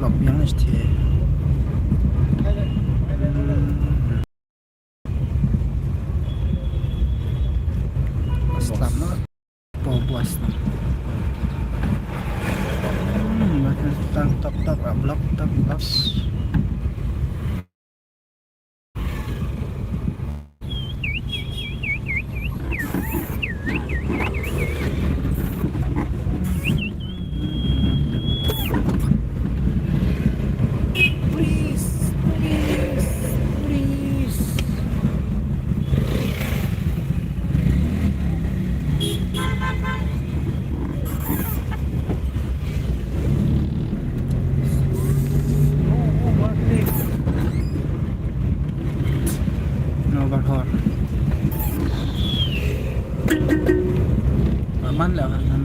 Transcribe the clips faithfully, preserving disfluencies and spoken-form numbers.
Stop ïa nga shisha. Hmm. Stop na. Pau bus na. Hmm, tang tok tok, ah, blok tok tok. No, bar hor. Aman lah, aman.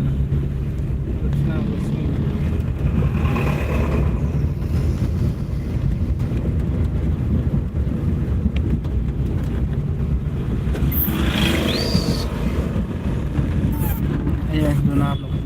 Ayo, duna upload.